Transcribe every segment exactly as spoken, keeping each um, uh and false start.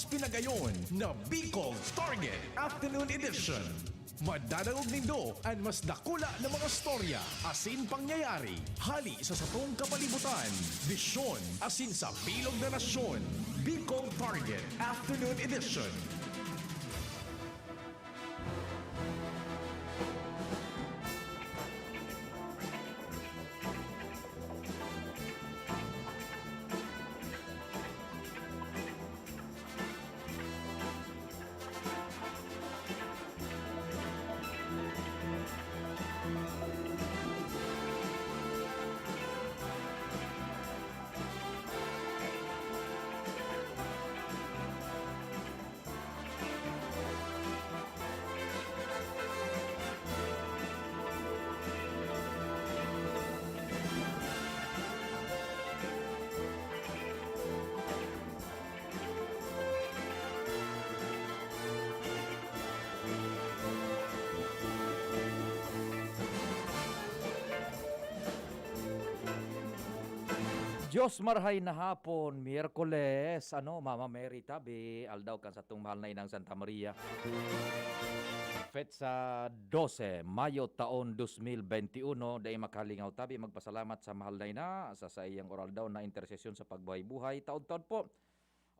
Pinagayon na Bicol Target Afternoon Edition. Madadangog nindo an mas dakula na mga storya asin pangyayari hali sa satong kapalibutan, bisyon asin sa bilog na nasyon. Bicol Target Afternoon Edition. Dios marhay na hapon, Miyerkules, ano, Mama Mary tabi, aldaw kan satong mahal na inang Santa Maria. Petsa dose, Mayo, taon dos mil benti uno, dai makalingaw tabi, magpasalamat sa mahal na ina, sa saiyang oral daw na intersesyon sa pagbuhay-buhay, taon-taon po.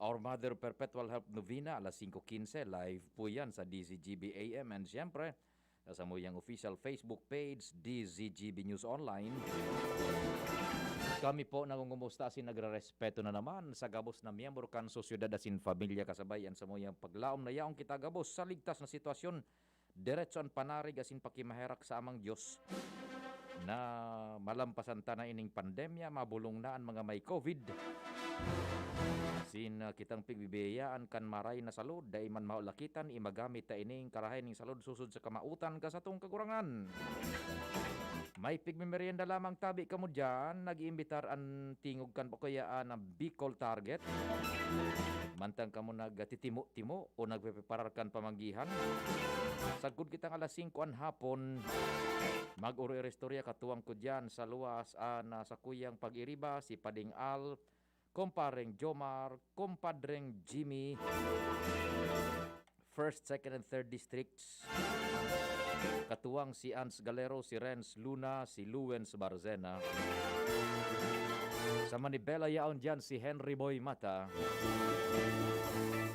Our Mother Perpetual Help Novena, alas singko quince, live po yan sa D Z G B A M. And siyempre, sa samuyang official Facebook page, D Z G B News Online. Kami po nangungumusta asin nagrerespeto na naman sa gabos na miyembro kan sosyedad asin pamilya kasabay an samuyang paglaom na yaon kita gabos sa ligtas na sitwasyon. Diretso an panarig asin pakimaherak sa Amang Dios na malampasan ta na ining pandemya, mabolong na an mga may COVID. Asin, ah, kitang pigbibiyayaan kan maray na salud, dai man mahulakitan, imagamit ta ining karahay ning salud susod sa kamawotan ka satong Kagurangnan. May pigmemerienda lamang tabi kamo diyan, nag-iimbitar an tingog kan o kaya an Bicol Target. Mantang kamo nagtitimo-timo o nagpepreparar kan pamanggihan. Sagkod kitang alas singko an hapon, mag-oro-iristorya katuwang ko diyan sa luwas an, ah, sakuyang pag-iriba, si Pading Al, Kompareng Jomar, Kompadreng Jimmy, First, Second, and Third Districts. Katuwang si Ans Galero, si Renz Luna, si Luwens Barzena. Sa Manibela yaon diyan si Henry Boy Mata.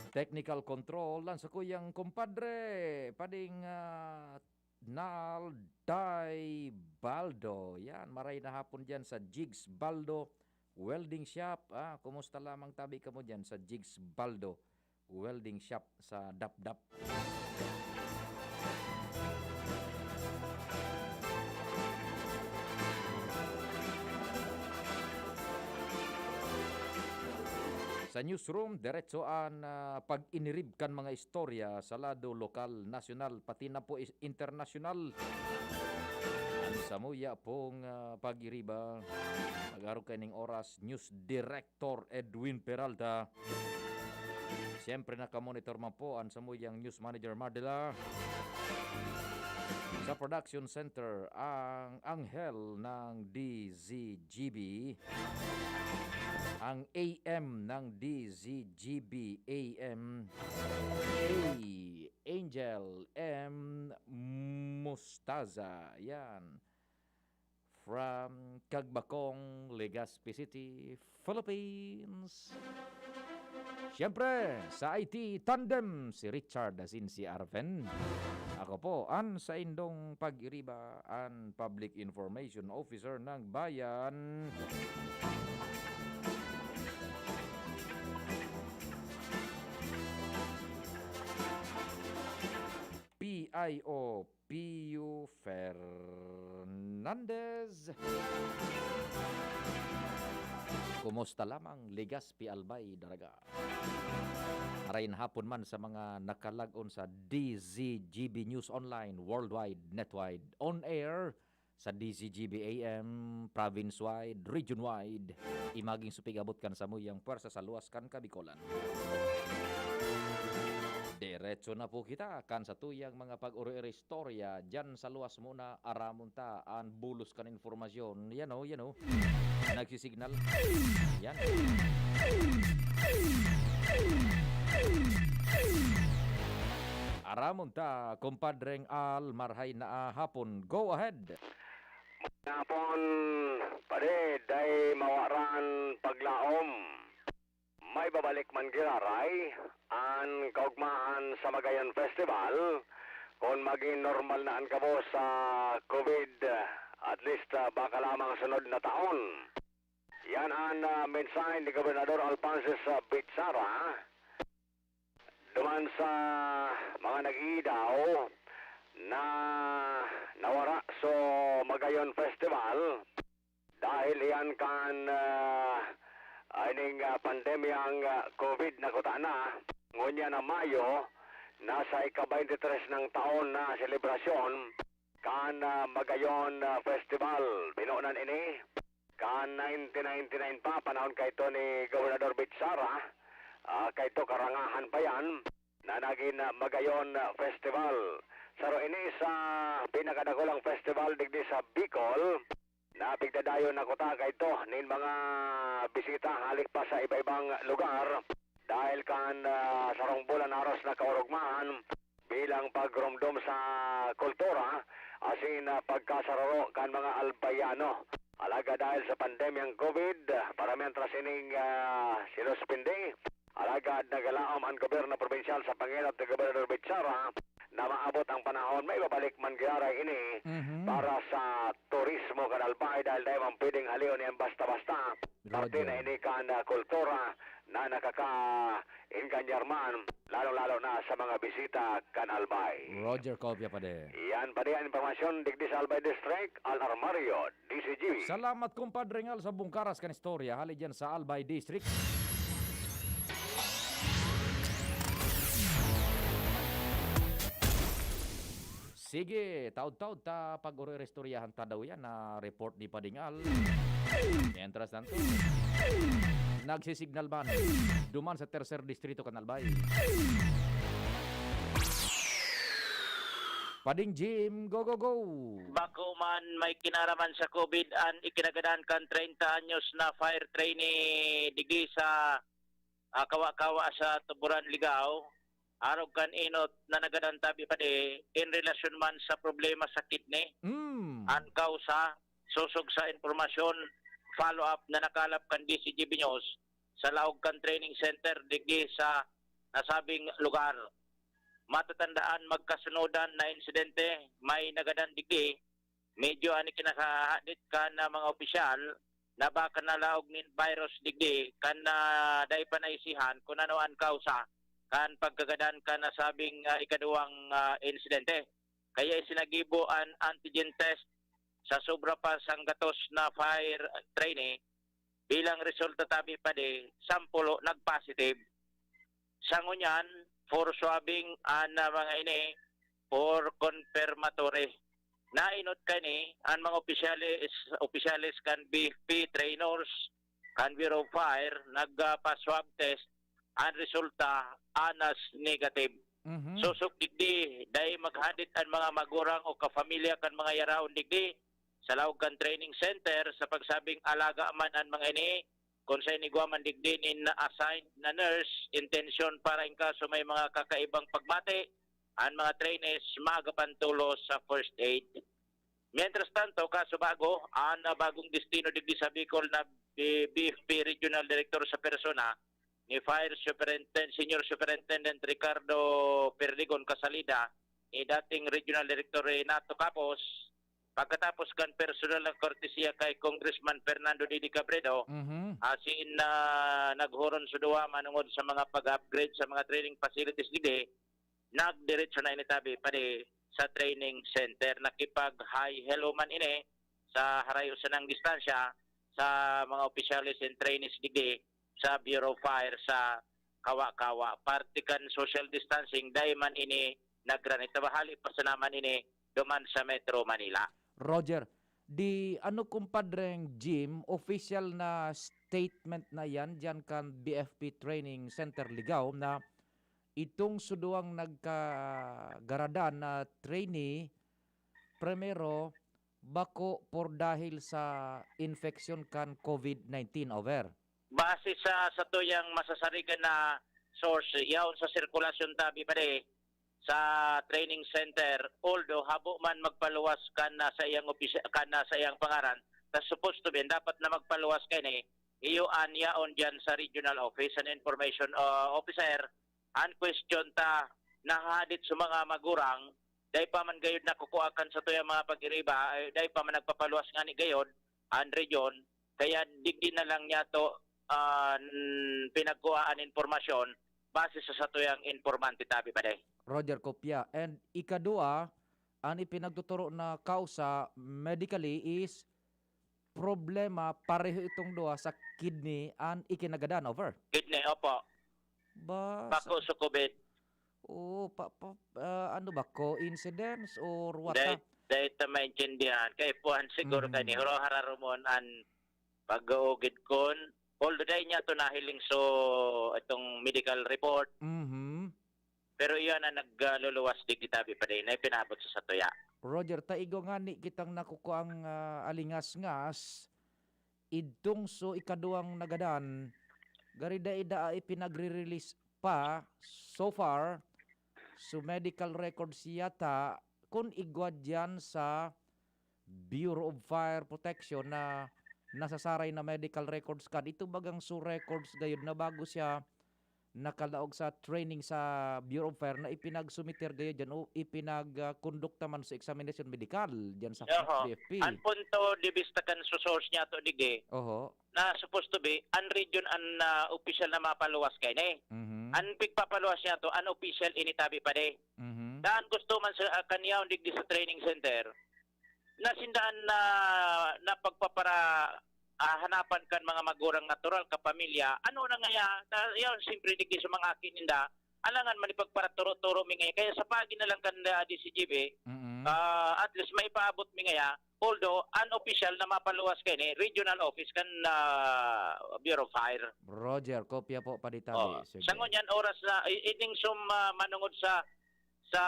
Technical control, ang sakuyang kompadre, Pading, ah, Nal Day Baldo. Yan, maray na hapon diyan sa Jigs Baldo Welding Shop. Ah, kumusta lamang tabi kamo diyan sa Jigs Baldo Welding Shop sa Dapdap? Sa newsroom, diretso an, ah, pag-inirib kan mga istorya sa lado lokal, nasyonal, pati na po is-, internasyonal. An samuya pong, ah, pag-iriba, mag-arog kaining oras, News Director Edwin Peralta. Siyempre, nakamonitor man po an samuyang News Manager Mardela. Sa production center, ang anghel ng D Z G B, ang A M ng D Z G B A M, A Angel M Mostaza. Yan. From Cagbacong, Legazpi City, Philippines. Siyempre, sa I T tandem, si Richard asin si Arven. Ako po, an saindong pag-iriba, an Public Information Officer ng Bayan. P I O Pio Fernandez. Kumusta lamang, Legazpi, Albay, Daraga? Maray na hapon man sa mga nakalag-on sa D Z G B News Online, worldwide, netwide, on air, sa D Z G B A M, province-wide, region-wide. Imaging supig abot kan samuyang pwersa sa luwas kan Kabikolan. Diretso na po kita kan satuyang mga pag-oro-oro istorya. Diyan sa luwas muna, aramon ta an bulos kan impormasyon. Yan o, yan o. Nagsisignal. Yan. Ramon ta, Kumpadreng Al, marhay na hapon. Go ahead. Hapon, pare, dai mawaran paglaom. May babalik man giraray an kaugmahan sa Magayon Festival. Kung maging normal na an gabos sa COVID, at least, ah, baka lamang sunod na taon. Yan ang, ah, mensahe ni Gobernador Alphonsus, ah, Bichara duman sa mga nag-iidaw na nawara sa Magayon Festival dahil iyan kan, ah, ining, ah, pandemyang, ah, COVID na kuta na. Ngunyan na Mayo, nasa ika-twenty-three ng taon na selebrasyon kan, ah, Magayon, ah, Festival. Binonan ini kan nineteen ninety-nine pa, panahon kaito ni Gobernador Bichara, ah, kaito karangahan pa yan na nagin, ah, Magayon, ah, Festival. Saro ini sa pinakadakulang festival digdi sa Bicol, na pigdadayon na kuta kaito nin mga bisita hali pa sa iba-ibang lugar dahil kan, ah, sarong bulan haros na kaurugmahan bilang pagromdom sa kultura asin, ah, pagkasararo kan mga Albayano. Alagad dahil sa pandemyang COVID, para mientras ining, ah, sinuspindi, alagad nagalaom an gobyerno probinsyal sa pangenot ni Gobernador Bichara na maabot ang panahon, may babalik man giraray ini Mhm. para sa turismo kan Albay dahil dai man pwedeng halihon yan basta-basta. Parte Roger. na ini kan, ah, kultura na nakaka-enganyar man, lalong-lalo na sa mga bisita kan Albay. Roger Copia, padi. Yan, padi, ang impormasyon digdi sa Albay District, Al Armario, D C G. Salamat, Kumpadre Ngal, sa bungkaras kan istorya hali dyan sa Albay District. Sige, taod-taod ta pag-oro-istoryahan ta daw yan na report ni Pading Al. Mientras tanto, nagsisignal man duman sa tercer distrito kan Albay. Pading Jim, go, go, go! Bako man may kinaraman sa COVID an ikinagadan kan treinta anyos na fire trainee digdi sa, ah, Kawa-Kawa sa Tuburan, Ligao, arog kan enot na nagadan tabi padi in relasyon man sa problema sa kidney. Mm. An kausa, sosog sa impormasyon, follow-up na nakalap kan D C G B News sa laog kan training center digdi sa nasabing lugar. Matatandaan, magkasunodan na insidente, may nagadan digdi, medyo an ikinakahadit kan, ah, mga opisyal na baka nalaog nin virus digdi kan, ah, dai pa naisihan kun ano an kausa kan pagkagadan kan nasabing, ah, ikaduwang, ah, insidente. Kaya isinagibo an antigen test sa sobra pa sanggatos na fire trainee. Bilang resulta tabi padi, sampulo nag-positive. Sa ngunyan, for swabbing an, ah, mga ini, for confirmatory. Naenot kani an mga opisyales, opisyales kan B F P, trainers, kan Bureau of Fire, nagpa-swab test, an resulta, anas negative. Mhm. Sosog digdi, dai maghadit an mga magurang o kapamilya kan mga yaraon digdi sa laog kan training center sa pagsabing alaga man an mga ini, kun sa inigwa man digdi nin assigned na nurse, intensyon para in kaso may mga kakaibang pagmati, an mga trainees maagapan tolos sa first aid. Mientras tanto, kaso bago, an bagong destino digdi sa Bicol na B-, B F P Regional Director sa persona ni Fire Superintendent, Senior Superintendent Ricardo Perdigon Casalida, ni dating Regional Director Renato Capos, pagkatapos kan personal na kortesiya kay Congressman Fernando Didi Cabredo, Mhm. asin na naghuron sa duwa manungod sa mga pag-upgrade sa mga training facilities digdi, nagdiretso na ini tabi padi sa training center. Nakipag-hi hello man ini sa harayo sanang distansya sa mga opisyales and trainees digdi sa Bureau of Fire sa Kawa-Kawa. Parte kan social distancing, dai man ini nagranit. Bahali pa sana man ini duman sa Metro Manila. Roger, di ano, kumpadreng Jim, official na statement na yan diyan kan B F P Training Center Ligao na itong suduang nagkagaradan na trainee, primero, bako por dahil sa infeksyon kan COVID nineteen, over. Base sa, sa tuyang masasarigan na source, yaon sa sirkulasyon tabi padi, sa training center, although habo man magpaluwas kan na sa iyang opis-, kan na sa iyang pangaran, ta supposed to be, dapat na magpaluwas kaini, iyo an yaon diyan sa regional office, an information, ah, officer, an question ta nahahadit sa mga magurang, dai pa man gayod nakukua kan satuyang mga pag-iriba, eh, dai pa man nagpapaluwas ngani gayod an region, kaya digdi na lang niya to, ah, n-, pinagkuha an impormasyon base sa satuyang informante, tabi pa di. Roger Copia. And ikadua, an ipinagtuturo na kausa medically is problema pareho itong duwa sa kidney an ikinagadan, over. Kidney, opo. Ba, Bako sa COVID. Oo, pa, pa, ah, ano ba, coincidence or what? Dahil, dahil ta maintindihan. Kay puhan siguro Mhm. kay ni Haro Hararumon an pag-uugid kun. Although dahil niya to nahiling so itong medical report. Mhm. Pero iyan ang nagluluwas digdi, tabi pa din na ipinabot sa satuya. Roger, ta igwa ngani kitang nakukuang, ah, alingasngas, idtong so ikaduwang nagadan, gari dai daa ipinagre-release pa so far, so medical records yata, kun igwa diyan sa Bureau of Fire Protection na nasasaray na medical records kan. Ito bagang so records gayod na bago siya nakalaog sa training sa Bureau of Fire na ipinagsumiter gayod diyan o ipinag, ah, kondukta man sa examination medical diyan sa Oho. B F P. An punto de vista kan so source niya to, dige, Oho. na supposed to be, an region an, ah, opisyal na mapaluwas kaini. Mhm. An pigpapaluwas niya to, an opisyal ini, tabi pa di. Mhm. Daan gusto man sa, ah, kan yaon digdi sa training center, na sinda an, ah, na pagpapara-, ah, hanapan kan mga magurang natural, kapamilya. Ano na ngaya, na, yaon, siyempre, digdi sa mga aki ninda, alangan man ipagparaturo-turo mi ngaya. Kaya sa pagi na lang kan, ah, D C G B, Mm-mm. ah, at least maipaabot mi ngaya, although unofficial na mapaluwas kaini, regional office kan, ah, Bureau of Fire. Roger, kopya po, Padi Tabi. Oh, Sige. Sa ngunyan oras na, i-, ining sum-, ah, manungod sa, sa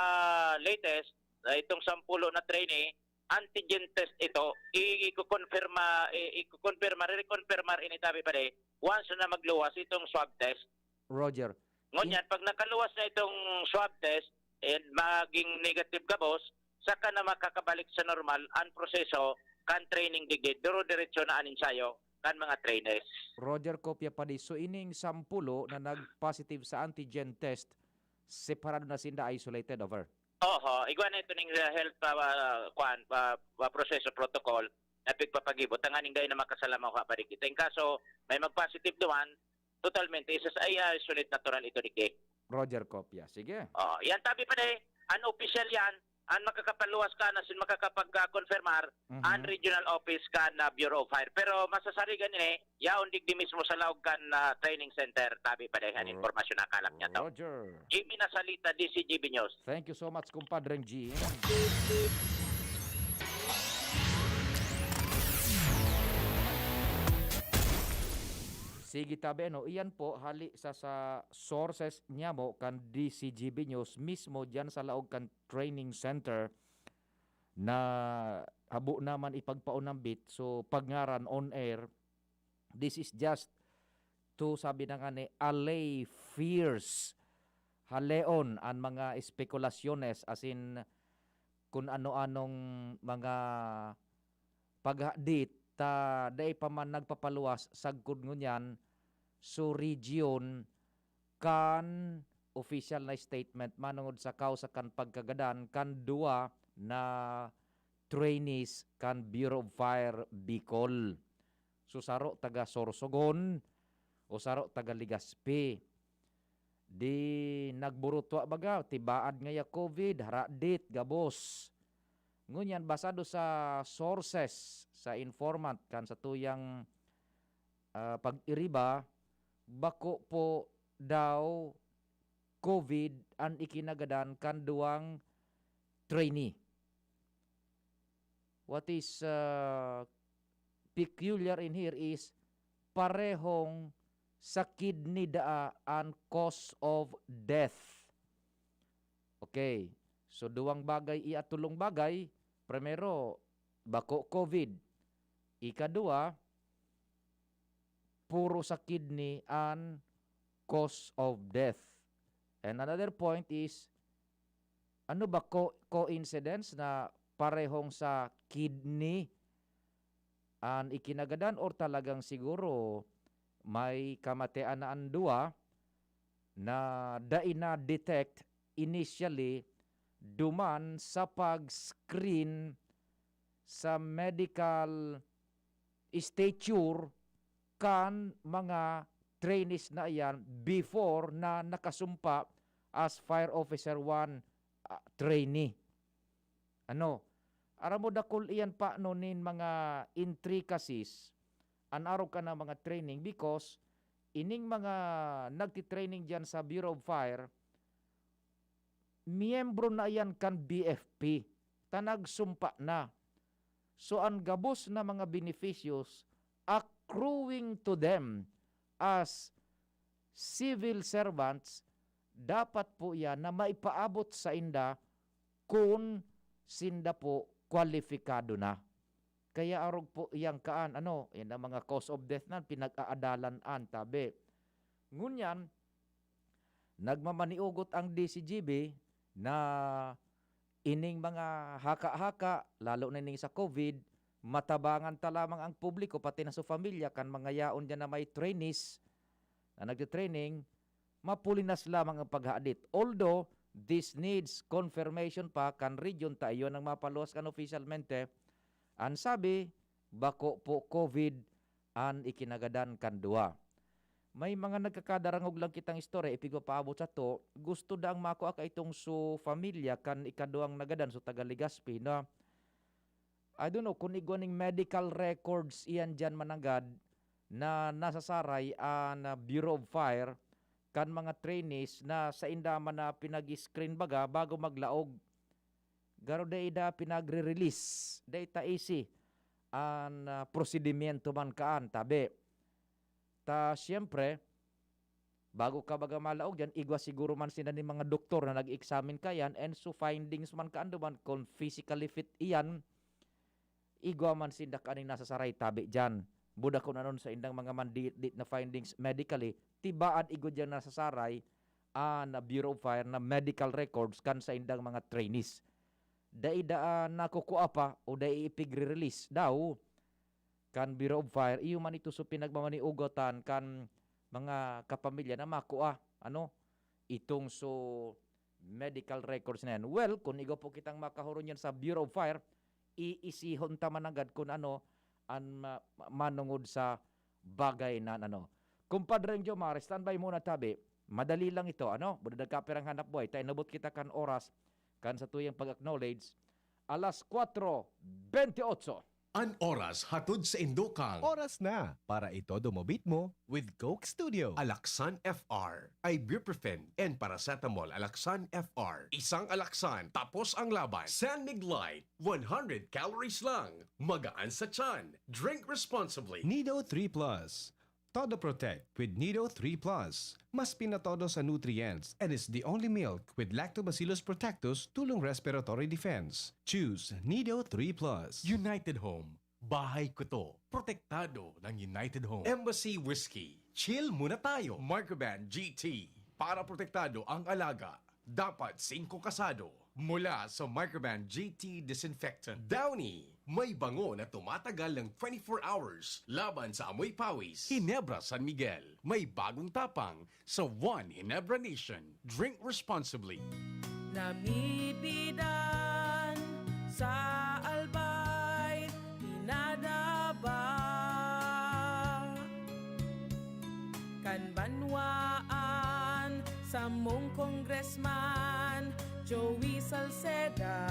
latest, ah, itong sampulo na trainee, antigen test ito, i-, ikukonfirma, i-, ikukonfirma, re-confirmar ini, tabi pa di, once na magluwas itong swab test. Roger. Ngunyan, pag nakaluwas na itong swab test and maging negative gabos, saka na makakabalik sa normal ang proseso kan training digdi, duro-diretso na an ensayo kan mga trainers. Roger, kopya pa di. So, ining sampulo na nag-positive sa antigen test, separado na sinda, isolated, over? Oho, igwa na ito ning, uh, health, uh, uh, kwan, uh, uh, proseso protocol na pigpapagibo, tanganing dai na makasalamaw ha padigdi. In kaso may mag-positive duman, totalmente, isas-, ay, ah, isolate natural ito digdi. Roger, kopya. Sige. Oh, yan, tabi pa di, unofficial yan, an makakapaluwas kan asin makakapag-, ah, konfirmar, Mhm. an regional office kan, ah, Bureau of Fire. Pero masasarigan ini, yaon digdi mismo sa laog kan, ah, training center, tabi pa di, an Ro-, impormasyon na kalap niya to. Roger. Jimmy Nasalita, D C G B News. Thank you so much, kumpadreng Jim. Sige, tabi, ano, iyan po, hali sa, sa sources niya mo kan D C G B News mismo diyan sa laog kan training center na habo naman ipagpaunambit. So, pagngaran on air, this is just to, sabi na nga ni, allay fears. Haleon an mga espekulasyonnes, as in, kun ano-anong mga paghadit ta dai pa man nagpapaluwas sagkod ngunyan, so region kan official na statement manongod sa kausa kan pagkagadan kan duwa na trainees kan Bureau of Fire Bicol. So, saro taga Sorsogon o saro taga Legazpi. Di nagburutwa baga, tibaad ngaya COVID, haradit, gabos. Ngunyan, basado sa sources, sa informant kan satuyang, ah, pag-iriba, bako po daw COVID an ikinagadan kan duwang trainee. What is, ah, peculiar in here is parehong sa kidney daa an cause of death. Okay. So, duwang bagay iya, tolong bagay. Primero, bako COVID. Ikaduwa, puro sa kidney an cause of death. And another point is, Ano ba, co-, coincidence na parehong sa kidney an ikinagadan, or talagang siguro may kamatean na an duwa na dai na-detect initially duman sa pag-screen sa medical stature kan mga trainees na iyan before na nakasumpa as Fire Officer one, ah, trainee. Ano, aram mo, dakul iyan pa no nin mga intricacies an arog kan mga training, because ining mga nagti-training diyan sa Bureau of Fire, miyembro na iyan kan B F P, ta nagsumpa na. So, an gabos na mga beneficios accruing to them as civil servants, dapat po iyan na maipaabot sainda kun sinda po kwalipikado na. Kaya arog po iyang kaan, ano, yan ang mga cause of death na pinag-aadalan an tabi. Ngunyan, nagmamaniugot ang D C G B na ining mga haka-haka, lalo na ining sa COVID, matabangan ta lamang ang publiko, pati na sa pamilya kan mga yaon diyan na may trainees na nagte-training, mapulinas lamang ang paghadit. Although, this needs confirmation pa kan region ta, iyo nang mapaluwas kan opisyalmente. An sabi, bako po COVID an ikinagadan kan duwa. May mga nagkakadarangog lang kitang istorya, ipigpapaabot sato. Gusto daang makua kaitong su pamilya kan ikaduwang nagadan, su taga Legazpi, na, I don't know, kun igwa ning medical records iyan diyan mananggad na nasasaray an, ah, Bureau of Fire kan mga trainees na sainda man na pinag-screen baga bago maglaog. Garo dai da pinagre-release, dai ta easy an, ah, prosedimyento man kaan, tabi. Ta siyempre, bago ka baga malaog diyan, igwa siguro man sinda nin mga doktor na nag-examine kaiyan, and so findings man kaan duman, kun physically fit iyan, igwa man sinda kaning nasasaray tabi diyan. Buda kun anon saindang mga manditdit na findings medically, tibaad igwa diyan nasasaray an Bureau of Fire na medical records kan saindang mga trainees. Dai da, ah, nakukua pa o dai ipigre-release daw kan Bureau of Fire, iyo man ito so pinagmamaniugotan kan mga kapamilya na makua, ano, itong so medical records na yan. Well, kun igwa po kitang makahurunyan sa Bureau of Fire, iisihon ta mananggad kun ano an ma-, manungod sa bagay na ano. Kumpadre Jomar, standby muna tabi. Madali lang ito, ano? Buda nagkapirang hanap buhay. Ta inabot kita kan oras kan sa tuyang pag-acknowledge. Alas kwatro bentiocho. An oras hatod sa Indokang. Oras na para itodo mo beat mo with Coke Studio. Alaxan F R, ibuprofen and paracetamol. Alaxan F R. Isang Alaxan, tapos ang laban. San Mig Light, one hundred calories lang. Magaan sa tiyan. Drink responsibly. Nido three Plus. Todo Protect with Nido three Plus. Mas pinatodo sa nutrients and is the only milk with Lactobacillus protectus tulong respiratory defense. Choose Nido three Plus. United Home. Bahay ko to. Protektado ng United Home. Embassy Whiskey. Chill muna tayo. Microban G T. Para protektado ang alaga, dapat singko kasado. Mula sa Microban G T Disinfectant. Downy. May bango na tumatagal ng twenty-four hours laban sa amoy pawis. Ginebra San Miguel. May bagong tapang sa One Ginebra Nation. Drink responsibly. Namibidan sa Albay, pinadaba kan banwaan, samong Congressman Joey Salceda.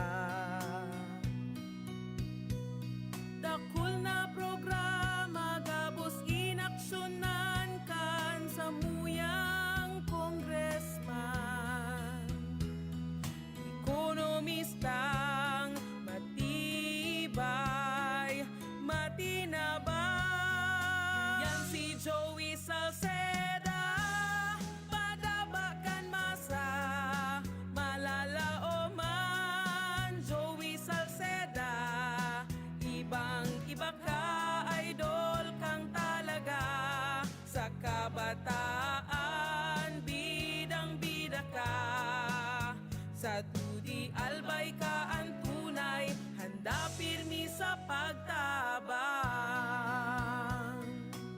Dakul na programa gabos inaksyonan kan samuyang congressman. Ekonomistang matibay, matinabang. Yan si Joey Salceda, padaba kan masa, malalaoman. Joey Pagtabang.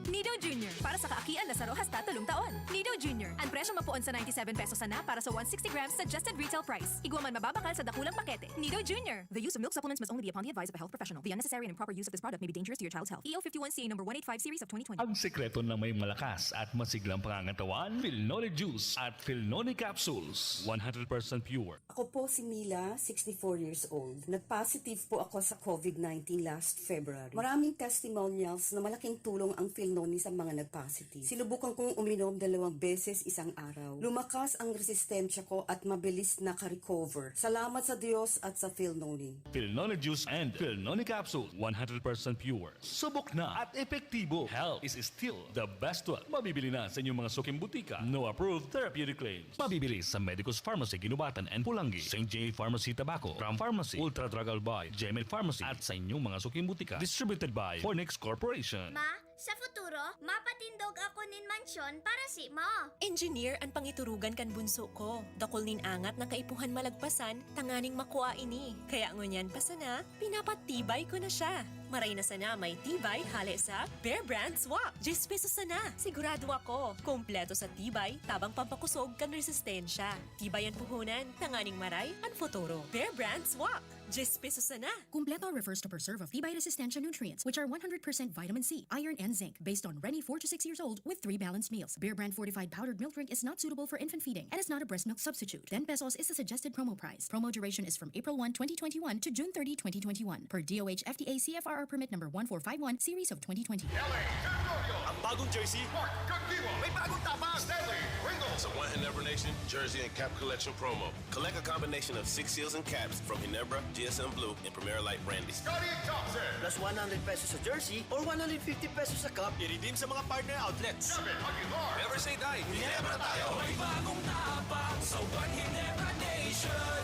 Nido Junior, para sa kaakian na saro hasta tolong taon. Nido Junior, ang presyong mapoon sa ninety-seven pesos sana para sa one sixty grams suggested retail price. Igwa man mababakal sa dakulang pakete. Nido Junior. The use of milk supplements must only be upon the advice of a health professional. The unnecessary and improper use of this product may be dangerous to your child's health. E O fifty-one C A number one eight five series of twenty twenty. Ang sekreto ng may malakas at masiglang pangangatawan, Filnoni Juice at Filnoni Capsules. One hundred percent pure. Ako po si Mila, sixty-four years old. Nag-positive po ako sa covid nineteen last February. Maraming testimonials na malaking tulong ang Filnoni sa mga nag-positive. Sinubukan kong uminom dalawang beses isang araw. Lumakas ang resistensya ko at mabilis naka-recover. Salamat sa Diyos at sa Filnoni. Filnoni Juice and Filnoni Capsule, one hundred percent pure. Subok na at epektibo. Health is still the best wealth. Mabibili na sa inyong mga suking butika. No approved therapeutic claims. Mabibili sa Medicus Pharmacy, Guinobatan and Polangui, Saint J Pharmacy, Tabaco, Ram Pharmacy, Ultra Drug Albay, Gemed Pharmacy, at sa inyong mga suking butika. Distributed by Fornix Corporation. Ma, sa futuro, mapatindog ako nin mansyon para simo. Engineer an pangiturugan kan bunso ko. Dakul nin angat na kaipuhan malagpasan tanganing makua ini. Kaya ngunyan pa sana, pinapatibay ko na siya. Maray na sana may tibay hale sa Bear Brand Swak. Diyes pesos sana. Sigurado ako. Kompleto sa tibay, tabang pampakusog kan resistensya. Tibay an puhunan, tanganing maray an futuro. Bear Brand Swak. Diyes pesos sana. Kumpleto refers to preserve of tibay resistensya nutrients, which are one hundred percent vitamin C, iron, and zinc, based on Reni four to six years old with three balanced meals. Bear Brand fortified powdered milk drink is not suitable for infant feeding and is not a breast milk substitute. Ten pesos is the suggested promo price. Promo duration is from April one, twenty twenty-one to June thirty, twenty twenty-one, per D O H F D A C F R R permit number one four five one, series of twenty twenty. L A Territorio. Ang bagong jersey. Mark Kagdiwa. May bagong tapang. Stanley Ringo. Sa One Ginebra Nation Jersey and Cap Collection Promo. Collect a combination of six seals and caps from Ginebra, G S M Blue, and Primera Light Brandy. Scottie Thompson. Plus one hundred pesos sa jersey or one hundred fifty pesos sa cup. I-redeem sa mga partner outlets. David Aguilar. Never say die. Ginebra tayo. May bagong tapang sa One Ginebra Nation.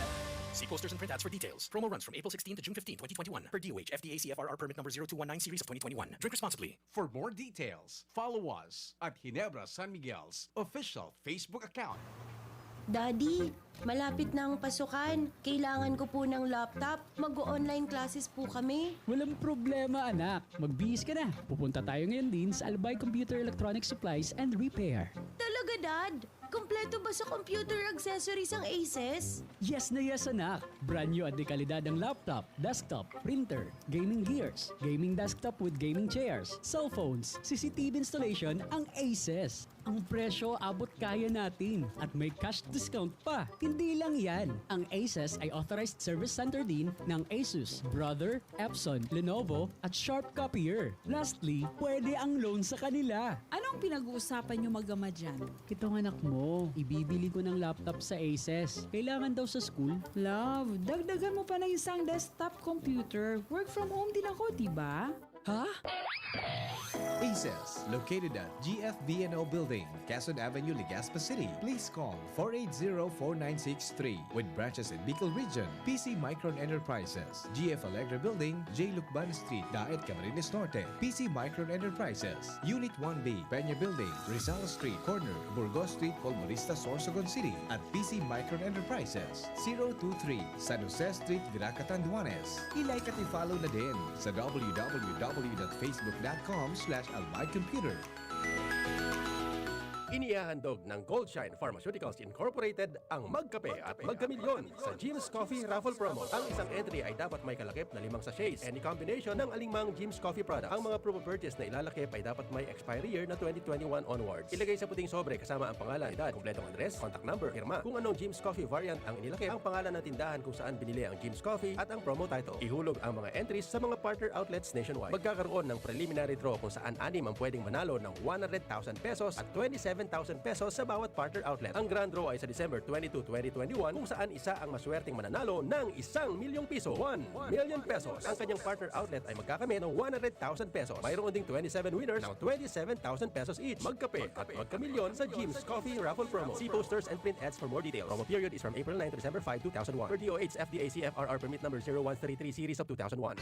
See posters and printouts for details. Promo runs from April sixteen to June fifteen, twenty twenty-one, per D O H F D A C F R R permit number zero two one nine series of twenty twenty-one. Drink responsibly. For more details, follow us at Ginebra San Miguel's official Facebook account. Daddy, malapit na ang pasukan. Kailangan ko po ng laptop. Mag-o-online classes po kami. Walang problema, anak. Magbihis ka na. Pupunta tayo ngayon din sa Albay Computer Electronic Supplies and Repair. Talaga, Dad? Kompleto ba sa computer accessories ang Aces? Yes na yes, anak! Brand new at dekalidad ang laptop, desktop, printer, gaming gears, gaming desktop with gaming chairs, cellphones, C C T V installation ang Aces. Ang presyo abot kaya natin at may cash discount pa. Hindi lang yan, ang Aces ay authorized service center din ng Asus, Brother, Epson, Lenovo, at Sharp Copier. Lastly, pwede ang loan sa kanila. Anong pinag-uusapan niyo mag-ama dyan? Itong anak mo, ibibili ko ng laptop sa Aces. Kailangan daw sa school. Love, dagdagan mo pa ng isang desktop computer. Work from home din ako, di ba? Ha? Aces, located at G F V N O Building, Quezon Avenue, Legazpi City. Please call four eight zero, four nine six three. With branches in Bicol Region, P C Micron Enterprises, G F Alegre Building, J Lucban Street, Daet, Camarines Norte, P C Micron Enterprises, Unit one B, Peña Building, Rizal Street, corner, Burgos Street, Colmonista, Sorsogon City, at P C Micron Enterprises, zero two three, San Jose Street, Virac, Catanduanes. I-like at i-follow na din sa w w w dot facebook dot com slash albay computer. Inihahandog ng Goldshine Pharmaceuticals Incorporated ang Magkape at Magkamilyon sa Jim's Coffee Raffle Promo. Ang isang entry ay dapat may kalakip na limang sachets, any combination ng alingmang Jim's Coffee product. Ang mga proof of purchase na ilalakip ay dapat may expiry year na twenty twenty-one onwards. Ilagay sa puting sobre kasama ang pangalan, edad, kompletong address, contact number, pirma. Kung anong Jim's Coffee variant ang inilakip, ang pangalan ng tindahan kung saan binili ang Jim's Coffee at ang promo title. Ihulog ang mga entries sa mga partner outlets nationwide. Magkakaroon ng preliminary draw kung saan anim ang pwedeng manalo ng one hundred thousand pesos at twenty-seven thousand pesos sa bawat partner outlet. Ang grand draw ay sa December twenty-two, twenty twenty-one, kung saan isa ang maswerteng mananalo ng isang milyong piso, one million pesos. Ang kanyang partner outlet ay magkakamit ng one hundred thousand pesos. Mayroon ding twenty-seven winners ng twenty-seven thousand pesos each. Magkape at magkamilyon sa Jim's Coffee Raffle Promo. See posters and print ads for more details. Promo period is from April nine to December five, two thousand one. Per D O H F D A C F R R permit number zero one three three series of two thousand one.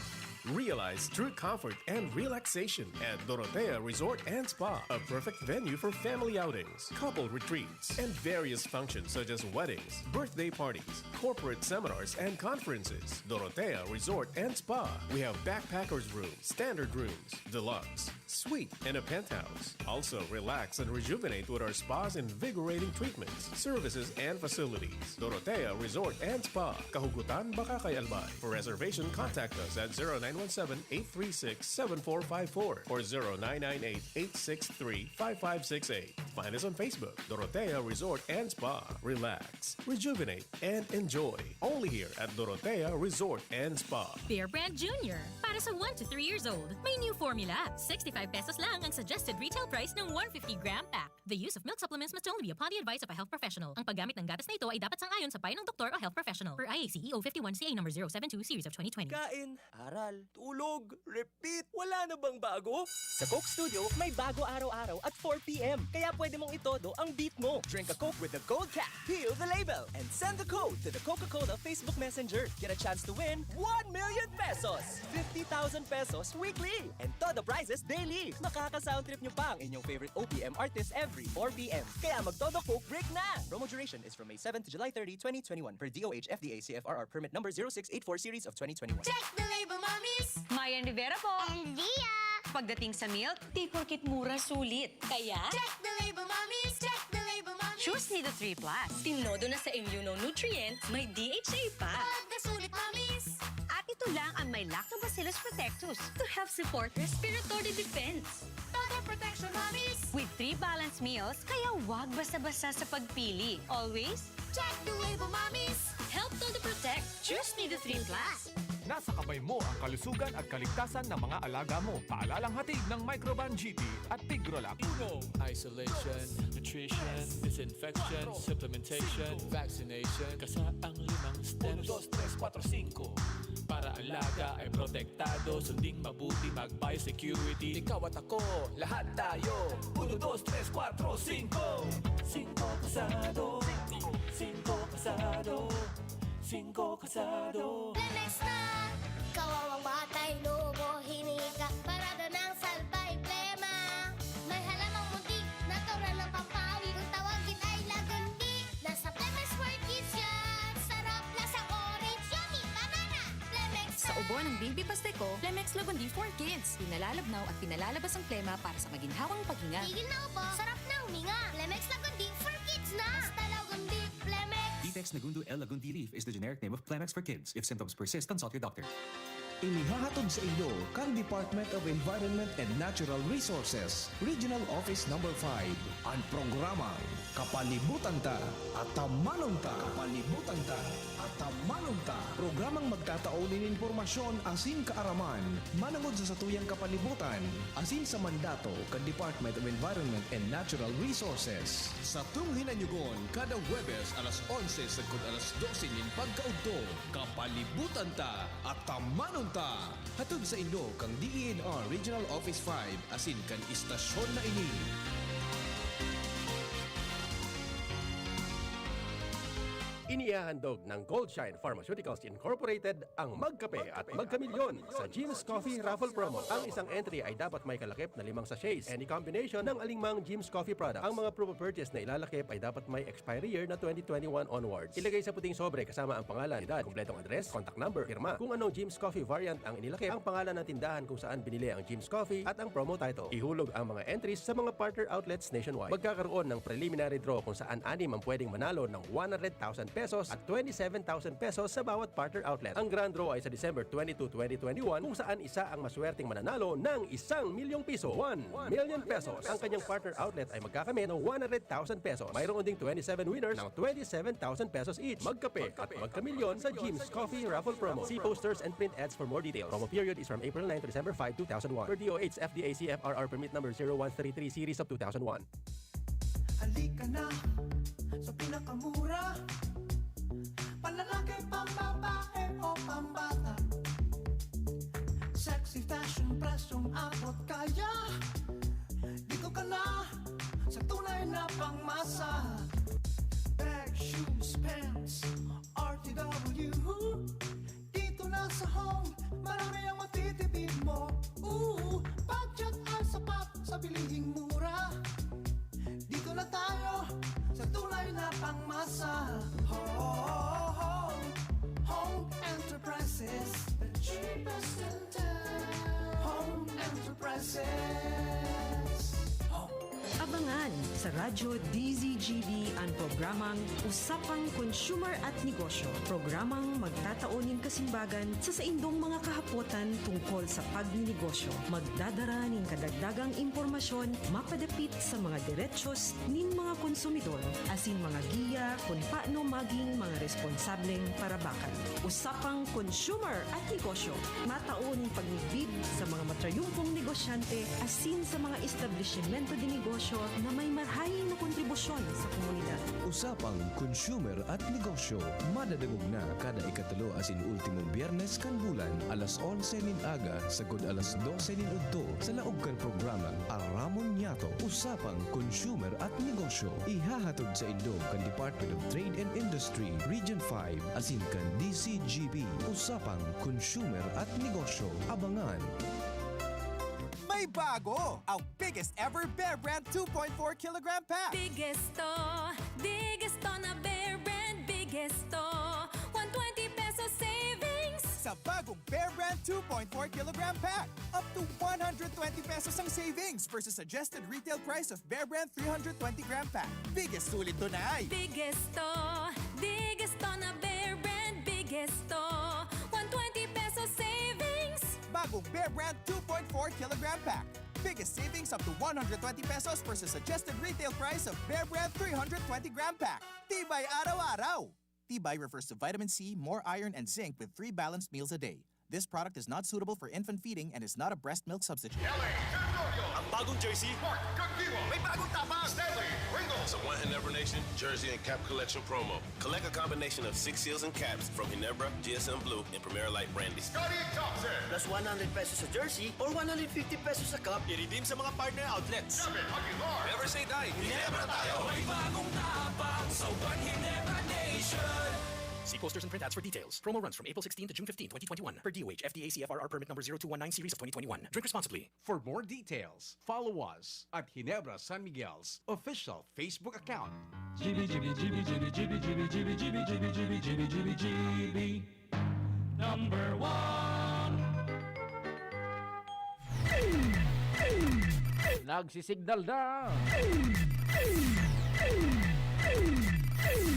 Realize true comfort and relaxation at Dorotea Resort and Spa, a perfect venue for family outings, couple retreats, and various functions such as weddings, birthday parties, corporate seminars, and conferences. Dorotea Resort and Spa. We have backpackers room, standard rooms, deluxe, suite, and a penthouse. Also, relax and rejuvenate with our spa's invigorating treatments, services, and facilities. Dorotea Resort and Spa, Kahugutan, Bacacay, Albay. For reservation, contact us at zero nine one seven, eight three six, seven four five four or zero nine nine eight, eight six three, five five six eight. Find us on Facebook, Dorotea Resort and Spa. Relax, rejuvenate, and enjoy. Only here at Dorotea Resort and Spa. Bear Brand Junior. Para sa one to three years old, may new formula. Sixty-five pesos lang ang suggested retail price ng one fifty gram pack. The use of milk supplements must only be upon the advice of a health professional. Ang paggamit ng gatas na ito ay dapat sang-ayon sa payo ng doktor o health professional. Per I A C E O fifty-one C A number zero seven two series of twenty twenty. Kain, aral, tulog, repeat. Wala na bang bago? Sa Coke Studio, may bago araw-araw at four p.m. Kaya pwede mong itodo ang beat mo. Drink a Coke with the gold cap, peel the label, and send the code to the Coca-Cola Facebook Messenger. Get a chance to win one million pesos, fifty thousand pesos weekly, and todo prizes daily. Makaka-sound trip nyo pa ang inyong favorite O P M artist every four p.m. Kaya magtodo Coke break na! Promo duration is from May seven to July thirty, twenty twenty-one, per D O H F D A C F R R permit number zero six eight four series of twenty twenty-one. Check the label, mommies! Mayan Rivera po. And Lia! Pagdating sa milk, di porkit mura sulit. Kaya, Check the label, mommies! Check the label, mommies! Choose Nido three plus. Tinodo na sa immunonutrient, may D H A pa. Pagkasulit, mommies! At ito lang ang may Lactobacillus protectus to help support respiratory defense. Total protection, mommies! With three balanced meals, kaya wag basta-basta sa pagpili. Always, Check the label, mommies! help todo protect. Choose Nido three plus. Nasa kamay mo ang kalusugan at kaligtasan ng mga alaga mo. Paalalang hatid ng Microban G P at Tigrolac. Uno, isolation, nutrition, disinfection, supplementation, vaccination, kasa ang limang steps. Uno, dos, tres, kuwatro, singko. Para alaga ay protektado, sunding mabuti, mag-biosecurity. Ikaw at ako, lahat tayo. Uno, dos, tres, kuwatro, singko. Singko kasado. Singko kasado. Singko kasado. Lemex na! Kawawang batay, lobo, hinika, parada ng salbay, plema. May halamang muntik, natural ng pampawi. Kung tawagin ay lagundi, nasa Plemex for Kids yan. Sarap, lasang orange, yummy, banana. Lemex Sa ubo ng Bimbi Pasteco, Plemex Lagundi for Kids. Pinalalabnaw at pinalalabas ang plema para sa maginhawang paghinga. Tigil na ubo, sarap na huminga. Lemex Lagundi for Kids na. Basta Lagundi, Plemex. Ditex Nagundo L Lagundi Leaf is the generic name of Plemex for Kids. If symptoms persist, consult your doctor. Inihahatod sa inyo kan Department of Environment and Natural Resources, Regional Office Number five, an programang Kapalibutan Ta, Atamanon Ta. Kapalibutan Ta, Atamanon Ta. Programang magtatao nin impormasyon asin kaaraman manangod sa satuyang kapalibutan asin sa mandato kan Department of Environment and Natural Resources. Satong hinanyugon kada Huwebes alas onse sagkod alas dose nin pagkaudto. Kapalibutan Ta, Atamanon Ta! Hatod sa inyo kan D E N R Regional Office five asin kan istasyon na ini. Inihahandog ng Goldshine Pharmaceuticals Incorporated ang Magkape at Magkamilyon sa Jim's Coffee Raffle Promo. Ang isang entry ay dapat may kalakip na limang sachets. Any combination ng alingmang Jim's Coffee product. Ang mga promo purchase na ilalakip ay dapat may expiry year na twenty twenty-one onwards. Ilagay sa puting sobre kasama ang pangalan, edad, kompletong address, contact number, pirma. Kung anong Jim's Coffee variant ang inilakip, ang pangalan ng tindahan kung saan binili ang Jim's Coffee at ang promo title. Ihulog ang mga entries sa mga partner outlets nationwide. Magkakaroon ng preliminary draw kung saan anim ang pwedeng manalo ng one hundred thousand pesos at twenty-seven thousand pesos sa bawat partner outlet. Ang grand draw ay sa December twenty-two, twenty twenty-one, kung saan isa ang maswerteng mananalo ng isang milyong piso, one million pesos. Ang kanyang partner outlet ay magkakamit ng one hundred thousand pesos. Mayroon ding twenty-seven winners ng twenty-seven thousand pesos each. Magkape at magkamilyon sa Jim's Coffee Raffle Promo. See posters and print ads for more details. Promo period is from April nine to December five, two thousand one. Per D O H F D A C F R R permit number zero one three three series of two thousand one. Halika na sa pinakamura. Panlalaki, pambabae o pambata. Sexy fashion, presyong abot kaya. Dito ka na sa tunay na pangmasa. Bag, shoes, pants, R T W. Dito na sa home, marami ang matitipid mo. Ooh, budget ang sapat sa bilihing mura. Dito Tayo sa tunay na pangmasa. Ho, ho, ho, ho. Home Enterprises, the cheapest in town. Home Enterprises. Home. Abangan sa Radyo D Z G B ang programang Usapang Consumer at Negosyo. Programang magtatao nin kasimbagan sa saindong mga kahapotan tungkol sa pagninegosyo. Magdadara nin kadagdagang impormasyon mapadapit sa mga diretsyo nin mga konsumidor asin mga giya kun paano maging mga responsableng parabakan. Usapang Consumer at Negosyo, matao nin pagmidbid sa mga matrayumpong negosyante asin sa mga establisimento de negosyo na may marahay na kontribusyon sa komunidad. Usapang Consumer at Negosyo, madadangog na kada ikatulo asin ultimong Biyernes kan bulan, alas onse nin aga sagod alas dose nin udto, sa laog kan programang Aramon Niyato, Usapang Consumer at Negosyo. Ihahatod saindo kan Department of Trade and Industry, Region five, asin kan D Z G B, Usapang Consumer at Negosyo. Abangan! May bago! Ang biggest ever Bear Brand two point four kilogram pack! Biggest to, biggest to na Bear Brand, biggest to. One twenty peso savings! Sa bagong Bear Brand two point four kilogram pack, up to one hundred twenty pesos ang savings versus suggested retail price of Bear Brand three hundred twenty gram pack. Biggest sulit to na ay! Biggest to, biggest to na Bear Brand, biggest to. One twenty peso savings! Bagong Bear Brand two point four kilogram pack. Biggest savings up to one hundred twenty pesos versus suggested retail price of Bear Brand three hundred twenty gram pack. Tibay araw-araw! Tibay refers to vitamin C, more iron, and zinc with three balanced meals a day. This product is not suitable for infant feeding and is not a breast milk substitute. L A Territorio. Ang bagong jersey. Mark Kagdiwa. May bagong tapang. Stanley Ringo. Sa One Ginebra Nation jersey and cap collection promo. Collect a combination of six seals and caps from Ginebra, G S M Blue, and Primera Light Brandy. Scottie Thompson. Plus one hundred pesos sa jersey or one hundred fifty pesos sa cup. I-redeem sa mga partner outlets. Gavin Aguilar. Never say die. Ginebra tayo. May bagong tapang sa One Ginebra Nation. See posters and print ads for details. Promo runs from April sixteen to June fifteen, twenty twenty-one. Per D O H, F D A C F R R permit number zero two one nine series of twenty twenty-one. Drink responsibly. For more details, follow us at Ginebra San Miguel's official Facebook account. G B, G B, G B, G B, G B, G B, G B, G B, G B, G B, G B, G B, G B. Number one. Nagsisignal na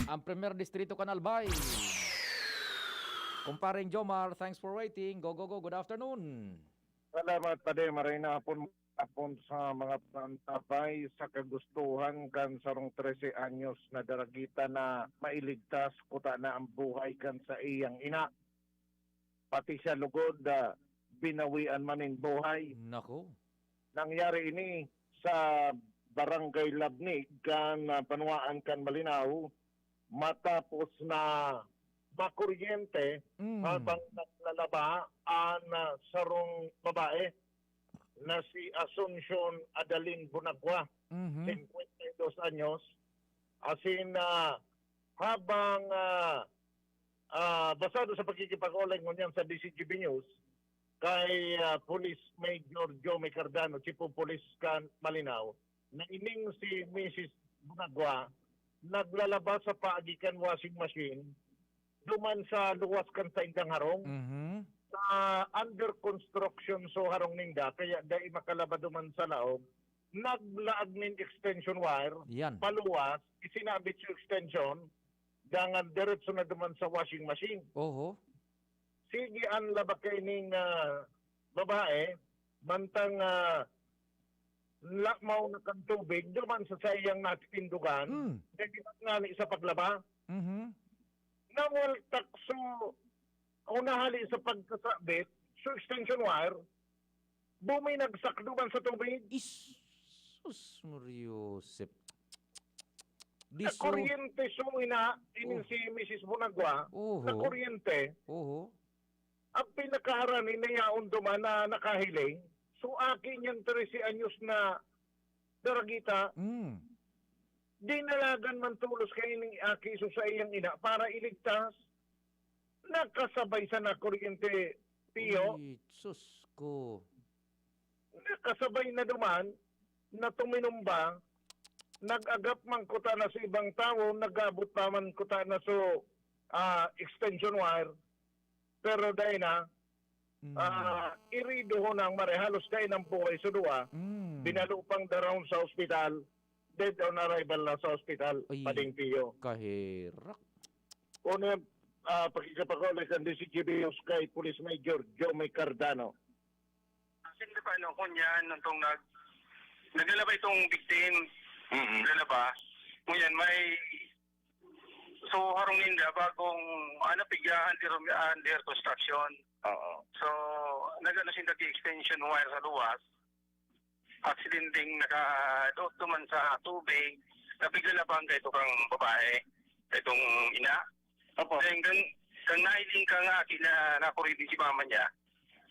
ang Primer Distrito kan Albay. Kumpareng Jomar, thanks for waiting. Go, go, go. Good afternoon. Salamat, Padi. Maray na hapon, hapon sa mga pantabay sa kagustuhan kan sarong trese anyos na daragita na mailigtas kuta na ang buhay kan sa iyang ina. Pati siya lugod, ah, binawian man nin buhay. Nako. Nangyari ini sa Barangay Labnig kan, ah, banwaan kan Malinao, matapos na makuryente Mm. habang naglalaba ang, ah, sarong babae na si Asuncion Adalin Bunagwa, Mhm. singkwenta y dos anyos. Asin, ah, habang, ah, ah, basado sa pakikipag-olay ngunyan sa D Z G B News, kay, ah, Police Major Joe May Cardano, Chief of Police kan Malinao, na ining si Missus Bunagwa naglalaba sa paagi kan washing machine duman sa luwas kan saindang harong. Mhm. Sa under construction so harong ninda, kaya dai makalaba duman sa laog, naglaag nin extension wire, Yan. paluwas, isinabit yung extension, dangan diretso na duman sa washing machine. Oho. Sige, ang laba kaining, ah, babae, mantang, ah, lamaw na kan tubig, duman sa saiyang natitindugan, Mm. naghinat ngani sa paglaba. Mhm. Nawaltak so, o nahali sa pagkasabit, so extension wire, buminagsak duman sa tubig. Isus, Mariosep. Diso. Nakuryente so ina, inin Oh. si Missus Bunagwa, Oho. nakuryente. Oho. Ang pinakaharani na yaon duman na nakahiling, so aki niyan trese anyos na daragita, Mm. dinalagan man tolos kaining aki so sa iyang ina para iligtas. Nakasabay sa nakuryente, Pio. Ay, sus ko. Nakasabay na duman na tuminumba Nag-agap man kuta na sa ibang tawo, nag-abot pa man kuta na so, ah, extension wire. Pero dai na, Mm. ah, irido ho nang mare, halos kainang buhay so duwa. Mm. Binalo pang daraon sa ospital, dead on arrival na sa ospital, Ay, Pading Pio. Kaherak. Una, ah, pakikapag-uli kan D C G B News kay Police Major Joey Cardano. Siyempre pa, ano, kunyan, nung tong nag-, naglalaba itong victim, Mm-mm. naglalaba, ngunyan, may, so, harong ninda, bagong, ano, pigya under, under construction. Oo. So, nag-ano sinda, extension wire sa luwas, aksidenteng nakadoot duman sa tubig, nabigla na bangga ito kang babae, itong ina. Opo. Then, kang, kang nailing ka nga aki na nakuridi si mama niya,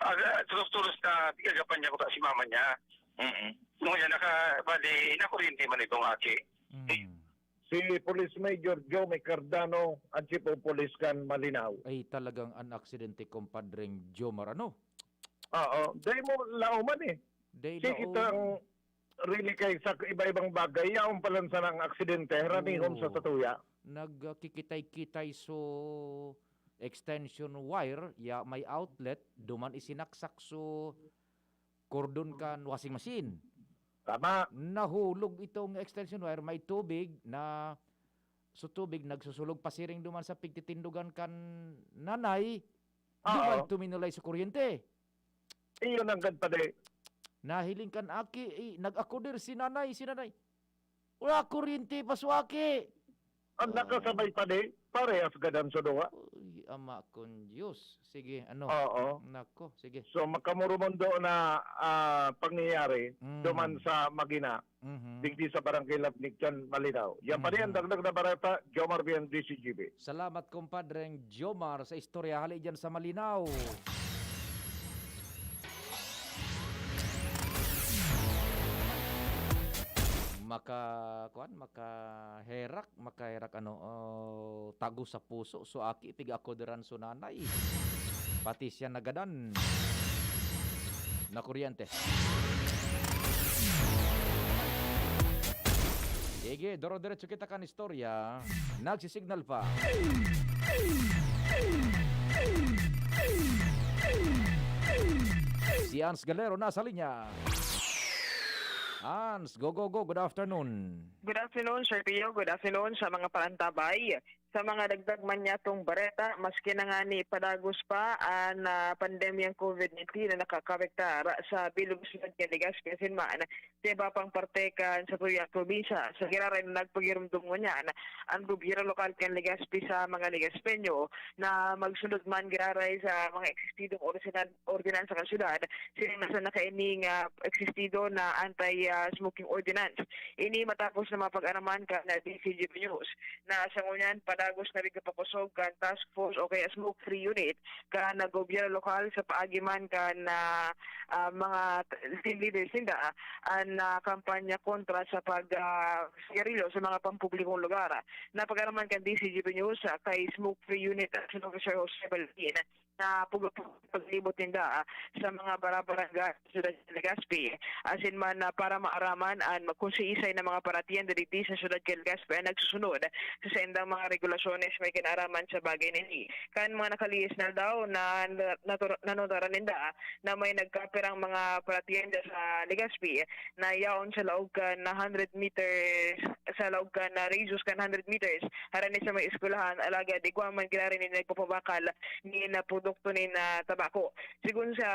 aga, tulos-tulos na tigagapan niya ko si mama niya. Mm-mm. Nung yan, naka, bali, nakuridi man itong aki. Mm. Si Police Major Joey Cardano, ang Chief of Police kan Malinao. Ay, talagang an aksidente, Compadreng Jomar, ano? Oo. Dai mo lauman eh. Dai Sige, laom. Itang really kay sa iba-ibang bagay, yaon pa lang sana ang aksidente, ranihon Oo. sa satuya. Nagkikitay-kitay so extension wire, ya may outlet, duman isinaksak so kordon kan washing machine. Tama. Nahulog itong extension wire, may tubig na, so tubig nagsusulog pasiring duman sa pigtitindogan kan nanay, Oo. duman tuminulay sa kuryente. Iyo nanggad pa di. Nahiling kan aki, eh, nag-akudir si nanay, si nanay. Wala kuryente pa so aki. Ang Ah. nakasabay pa di, parehas gadan sa duwa. Uy, ama kong Diyos. Sige, ano? Oo. Nako, sige. So, makamurumundo na, ah, pangyayari Mm. duman sa Magina, Mhm. digdi sa Barangay Labnig kan Malinao. Yan pa rin ang Mhm. dagdag na bareta, Jomar Bian, D C G B. Salamat, Compadreng Jomar, sa istorya hali dyan sa Malinao. Maka-, kuwan, makaherak, makaherak, ano, oh, tago sa puso. So, aki, piga ako diran so nanay. Pati siya nagadan na kuryente. Sige, doro-diretso kita kan istorya. Nagsisignal pa. Si Hans Galero nasa linya. Hans, go, go, go. Good afternoon. Good afternoon, Sir Pio. Good afternoon sa mga parantabay. Sa mga dagdag man niyatong bareta, maski na ngani padagos pa an, ah, pandemyang covid nineteen na nakakapektar sa bilog sa Legazpi asin man sa iba pang parte kan satuyang probinsya. Sa giraray na nagpagirumdom ngunyan an gobyerno lokal kan Legazpi sa mga Legazpeño na magsunod man giraray sa mga eksistidong ordina-, ordinansa kan syudad, siring na sa nakaini nga eksistido na anti, ah, smoking ordinance. Ini matapos na mapag-araman kan D C G B News na sa ngunyan padagos na pigkapakosog kan task force o kaya smoke free unit kan gobyerno lokal sa paagi man kan, ah, ah, mga team leaders ninda, ah, an, ah, kampanya kontra sa pag, ah, sigarilyo sa mga pampublikong lugar. Napag-araman kan D C G B News, ah, kay smoke free unit action officer Jose Balbin na pag-, paglibot ninda, ah, sa mga barabarangay sa syudad kan Legazpi, asin man, ah, para maaraman an kung siisay na mga paratienda digdi sa syudad kan Legazpi an nagsusunod sa saindang mga regulasyones may kinaaraman sa bagay na ini. Kan mga nakalihis na aldaw na, na, natura-, nanotaran ninda, ah, na may nagkapirang mga paratienda sa Legazpi na yaon sa laog kan hundred meters, sa laog kan, ah, radius kan hundred meters, harani sa may eskwelahan, alagad igwa man giraray nin nagpapabakal nin, ah, produkto nin, ah, tabako. Sigon sa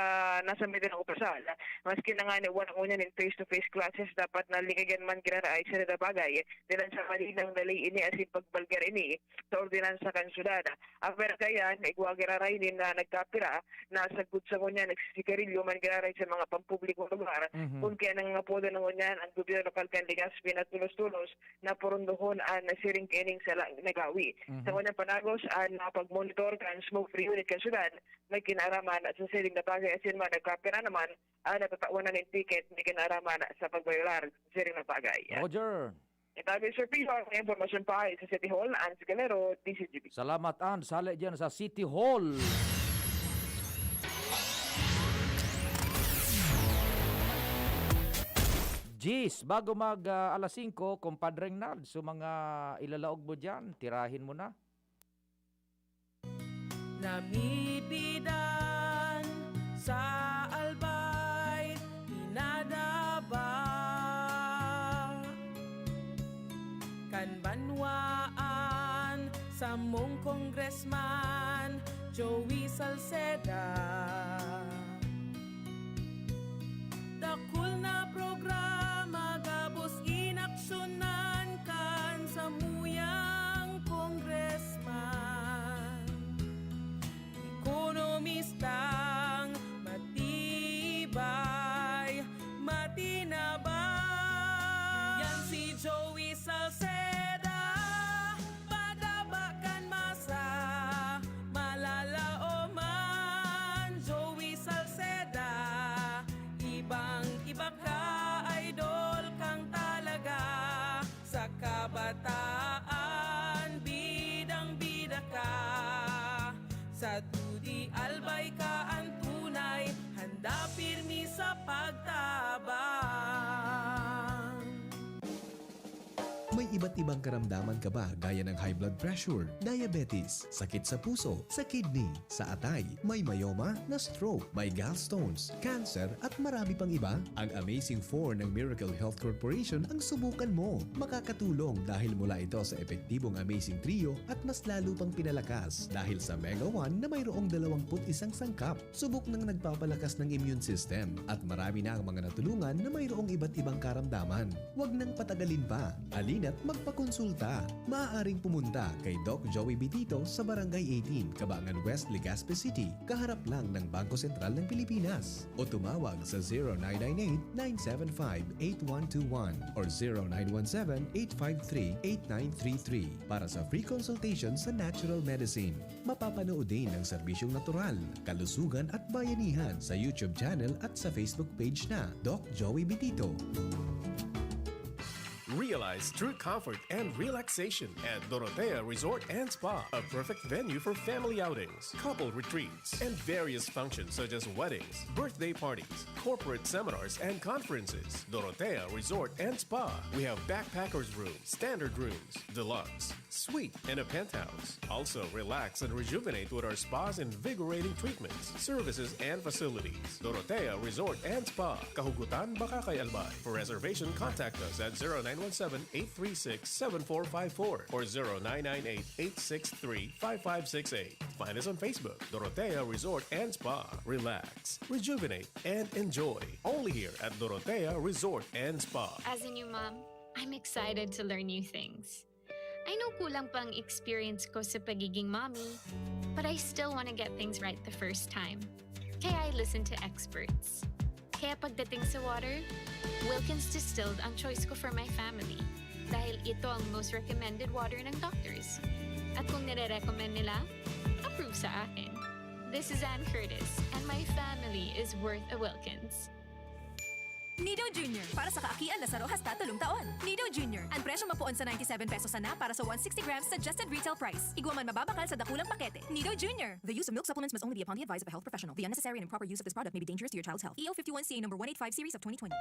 nasa media na opisyal, maski na ngani wala ngunyan nin face-to-face classes, dapat na lingagan man giraray sa bagay, dilan sa malinang dali ini asin pagbalgar ini sa ordinansa kan syudad. Apwera kaiyan, igwa giraray nin, ah, nagkapira na sagkod sa ngunyan nagsisigarilyo man giraray sa mga pampublikong lugar. Mhm. Kun kaya nangangapodan na ngunyan ang gobyerno lokal kan Legazpi na tulos-tulos na porondohon an siring kaining sala na gawi. Mhm. Sa ngunyan padagos, an, ah, pagmonitor kan smoke free unit kan syudad may kinaaraman sa siring na bagay asin man nagkapira naman an natatawanan nin ticket may kinaaraman sa pagbayolar sa siring na bagay. Roger. Ito ang Sir Pio, ang impormasyon pa ay sa City Hall, Ans Galero, D C G B. Salamat, Ans. Hali dyan sa City Hall. Jis, bago mag, ah, alas singko, Compadre Reynald, so mga ilalaog mo diyan, tirahin mo na. Namipidan sa Albay, pinadaba kan banwaan samong Congressman Joey Salceda. Dakul na programa gabos inaksyonan kan samuyang congressman. Ekonomistang matibay, matinabang. Yan si Joey Salceda, padaba kan masa, malalaoman. Joey Salceda, ibang iba ka, idol kang talaga. Sa kabataan, bidang-bida ka. Sa dudi, albay ka an tunay, handa pirmi sa pagtabang. May iba't ibang karamdaman ka ba gaya ng high blood pressure, diabetes, sakit sa puso, sa kidney, sa atay, may myoma, na-stroke, may gallstones, cancer at marami pang iba? Ang Amazing four ng Miracle Health Corporation ang subukan mo. Makakatulong dahil mula ito sa epektibong Amazing Trio at mas lalo pang pinalakas dahil sa Mega one na mayroong dalawampu't isang sangkap. Subok nang nagpapalakas ng immune system at marami na ang mga natulungan na mayroong iba't ibang karamdaman. Huwag nang patagalin pa. Halina't magpakonsulta. Maaaring pumunta kay Doc Joey Bitito sa Barangay eighteen, Cabangan West, Legazpi City, kaharap lang ng Bangko Sentral ng Pilipinas. O tumawag sa zero nine nine eight, nine seven five, eight one two one or zero nine one seven, eight five three, eight nine three three para sa free consultation sa natural medicine. Mapapanood din ang serbisyong natural, kalusugan at bayanihan sa YouTube channel at sa Facebook page na Doc Joey Bitito. Realize true comfort and relaxation at Dorotea Resort and Spa, a perfect venue for family outings, couple retreats, and various functions such as weddings, birthday parties, corporate seminars, and conferences. Dorotea Resort and Spa. We have backpackers room, standard rooms, deluxe, suite, and a penthouse. Also, relax and rejuvenate with our spa's invigorating treatments, services, and facilities. Dorotea Resort and Spa, Kahugutan, Bacacay, Albay. For reservation, contact us at zero nine one seven, eight three six, seven four five four or zero nine nine eight, eight six three, five five six eight. Find us on Facebook, Dorotea Resort and Spa. Relax, rejuvenate, and enjoy. Only here at Dorotea Resort and Spa. As a new mom, I'm excited to learn new things. I know kulang pa ang experience ko sa pagiging mommy, but I still want to get things right the first time. Kaya I listen to experts. Kaya pagdating sa water, Wilkins Distilled ang choice ko for my family dahil ito ang most recommended water ng doctors. At kung nire-recommend nila, approve sa akin. This is Ann Curtis, and my family is worth a Wilkins. Nido Junior, para sa kaakian na saro hasta tolong taon. Nido Junior, ang presyo mapoon sa ninety-seven pesos sana para sa one sixty grams suggested retail price. Igwa man mababakal sa dakulang pakete. Nido Junior. The use of milk supplements must only be upon the advice of a health professional. The unnecessary and improper use of this product may be dangerous to your child's health. E O fifty-one C A number one eight five series of twenty twenty.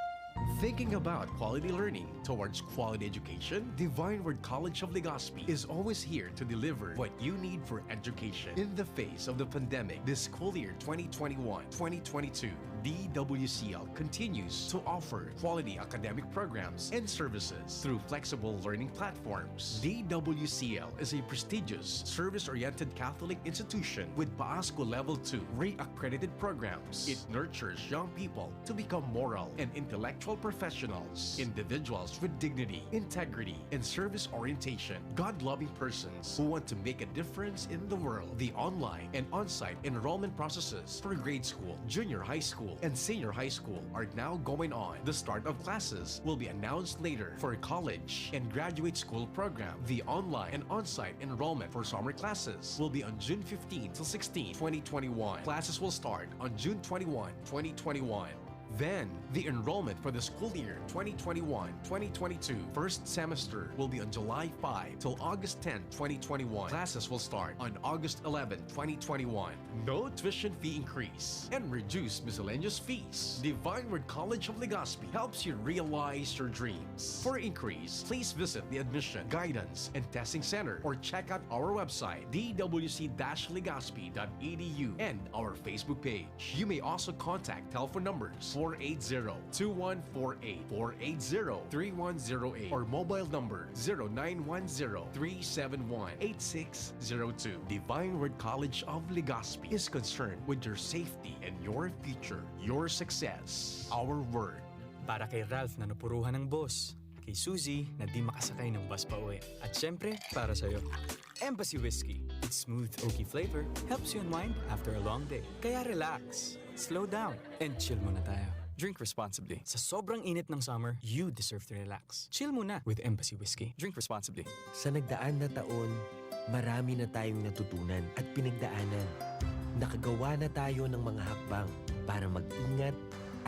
Thinking about quality learning towards quality education? Divine Word College of Legazpi is always here to deliver what you need for education. In the face of the pandemic, this school year twenty twenty-one, twenty twenty-two, D W C L continues to offer quality academic programs and services through flexible learning platforms. D W C L is a prestigious, service-oriented Catholic institution with PAASCO Level two re-accredited programs. It nurtures young people to become moral and intellectual professionals, individuals with dignity, integrity, and service orientation, God-loving persons who want to make a difference in the world. The online and on-site enrollment processes for grade school, junior high school, and senior high school are now going on. The start of classes will be announced later. For college and graduate school program, the online and on-site enrollment for summer classes will be on June fifteen to sixteen, twenty twenty-one. Classes will start on June twenty-one, twenty twenty-one. Then, the enrollment for the school year twenty twenty-one twenty twenty-two first semester will be on July five till August tenth, twenty twenty-one. Classes will start on August eleventh, twenty twenty-one. No tuition fee increase and reduced miscellaneous fees. Divine Word College of Legazpi helps you realize your dreams. For inquiries, please visit the Admission, Guidance, and Testing Center or check out our website, d w c dash legazpi dot e d u, and our Facebook page. You may also contact telephone numbers four eight zero, two one four eight, four eight zero, three one zero eight or mobile number zero nine one zero, three seven one, eight six zero two. Divine Word College of Legazpi is concerned with your safety and your future, your success, our word. Para kay Ralph na napuruhan ng boss, kay Suzy na di makasakay ng bus pa uwi, at syempre, para sa'yo. Embassy Whiskey. Its smooth, oaky flavor helps you unwind after a long day. Kaya relax, slow down, and chill muna tayo. Drink responsibly. Sa sobrang init ng summer, you deserve to relax. Chill muna with Embassy Whiskey. Drink responsibly. Sa nagdaan na taon, marami na tayong natutunan at pinagdaanan. Nakagawa na tayo ng mga hakbang para mag-ingat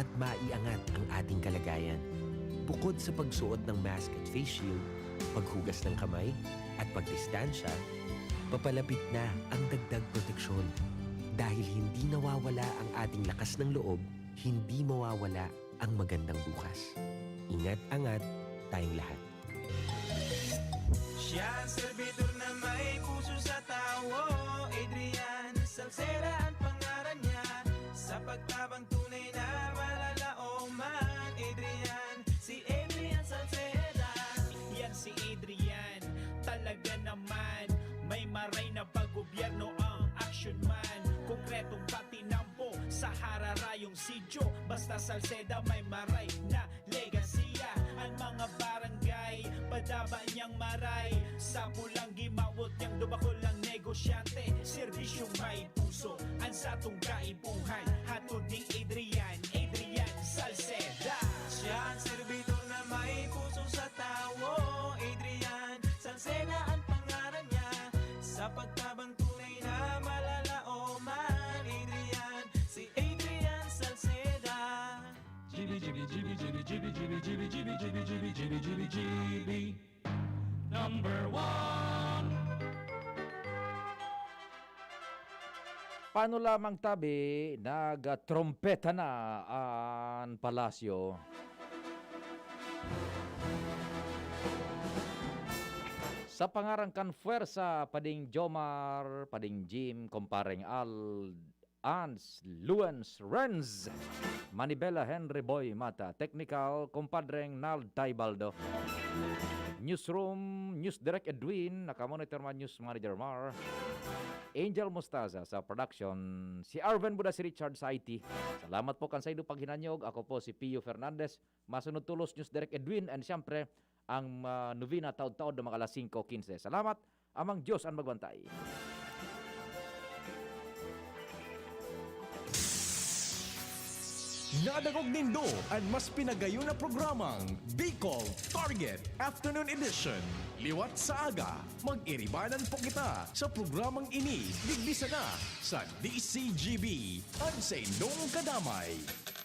at maiangat ang ating kalagayan. Bukod sa pagsuot ng mask at face shield, paghugas ng kamay, at pagdistansya, papalapit na ang dagdag proteksyon. Dahil hindi nawawala ang ating lakas ng loob, hindi mawawala ang magandang bukas. Ingat-angat tayong lahat. Siya ang servidor na may puso sa tawo. Adrian Salceda ang pangaran niya. Sa pagtabang tunay na malalaoman. Adrian, si Adrian Salceda. Yan si Adrian, talaga naman. May maray na pag-gobyerno ang action man. Konkretong patinampo sa hararayong sityo. Basta Salceda may maray na legasiya. Ang mga barangay, padaba niyang maray. Sa pulang gimawot niyang dubakol ang negosyante. Serbisyong may puso, ang satong kaipuhan. Hatod ni Adrian, Adrian Salceda. Siya ang servidor na may puso sa tawo. Adrian Salceda ang pangaran niya. Sa pagtabang tunay na malalaoman. Adrian, si Adrian Salceda. G B, G B, G B, G B, G B, G B, G B, G B, G B, G B, G B, G B, G B. Number one. Paano lamang tabi, nagtrompeta na an palasyo. Sa pangaran kan Fuerza, Pading Jomar, Pading Jim, Kompareng Al, Ans, Luens, Renz, Manibela, Henry Boy Mata, Technical, Kompadreng Nald Taybaldo. Newsroom, News Direct Edwin, nakamonitor man News Manager Mar. Angel Mostaza sa production, si Arven Buda, si Richard sa I T. Salamat po kan saindo paghinanyog. Ako po si Pio Fernandez. Masunod tolos, News Direct Edwin, and siyempre, ang, ah, novena taod-taod na mag alas singko quince. Salamat, amang Diyos an magbantay. Nadangog nindo an mas pinagayon na programang Bicol Target Afternoon Edition. Liwat sa aga, mag-iribanan po kita sa programang ini, digdi sana sa D C G B, an saindong kadamay.